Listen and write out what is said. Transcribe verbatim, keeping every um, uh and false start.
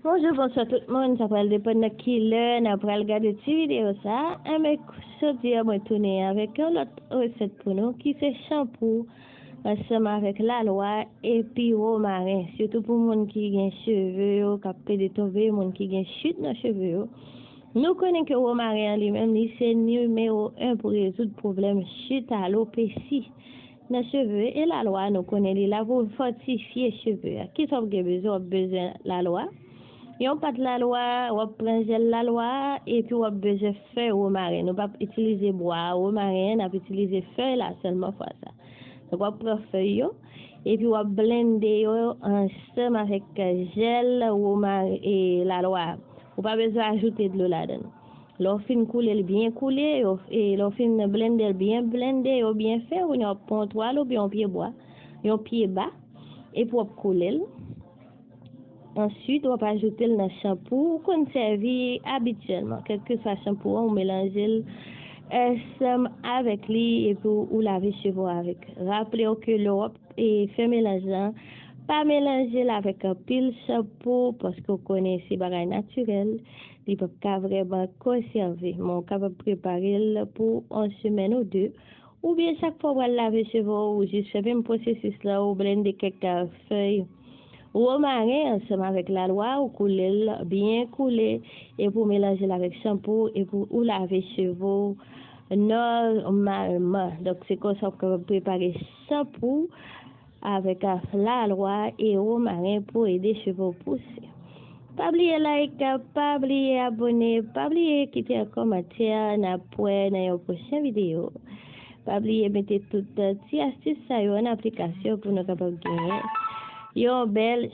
Bonjou, bonswa tout moun. Sa pral depann nan ki lè n ap pral gade ti videyo sa a. Enben, jodi a mwen tounen avèk yon lòt resèt pou nou ki se chanpou ansanm avèk lalwa epi womaren. Sitou pou moun ki gen cheve yo k ap plede tonbe, moun ki gen chit nan cheve yo. Nou konnen ke womaren an li menm li se nimewo en pou rezoud pwoblèm chit, alopesi nan cheve. E lalwa, nou konnen li la pou fòtifye cheve a. Kisa w ap gen bezwen? W ap bezwen lalwa. Yon pat lalwa, w ap pran jèl lalwa, epi w ap bezwen fèy womaren. Nou p ap itilize bwa womaren, n ap itilize fèy la sèlman fwa sa. Donk, w ap pran fèy yo, epi w ap blende yo ansanm avèk jèl womaren e lalwa. Ou pa bezwen ajoute dlo ladan l. Lè w fin koule l byen koule, yo, e lè w fin blende l byen blende yo byen fen, kounye a w ap pran yon twal oubyen yon pye bwa, yon pye ba, epi w ap koule l. Answit, w ap ajoute l nan chanpou ou konn sèvi abityèlman. Kèlkeswa chanpou an, ou melanje l ansanm avèk li epi w lave cheve w avèk. Raple w ke lè w ap e fè melanj lan, pa melanje l avèk anpil chanpou, paske w konnen se bagay natirèl, li p ap ka vrèman konsève. Men w kapab prepare l pou yon semèn ou de, oubyen chak fwa w pral lave cheve w, ou jis fè menm pwosesis lan, ou blende kèk fèy womaren ansanm avèk lalwa, ou koule l byen koule, epi w melanje l avèk chanpou, epi w lave cheve w nòmalman. Donk, se konsa w kapab prepare chanpou avèk lalwa e womaren pou ede cheve w pouse. Pa bliye like, pa bliye abone, pa bliye kite yon kòmantè, n ap wè nan yon pwochen videyo. Pa bliye mete tout ti astis sa yo an aplikasyon pou nou kapab genyen yon bèl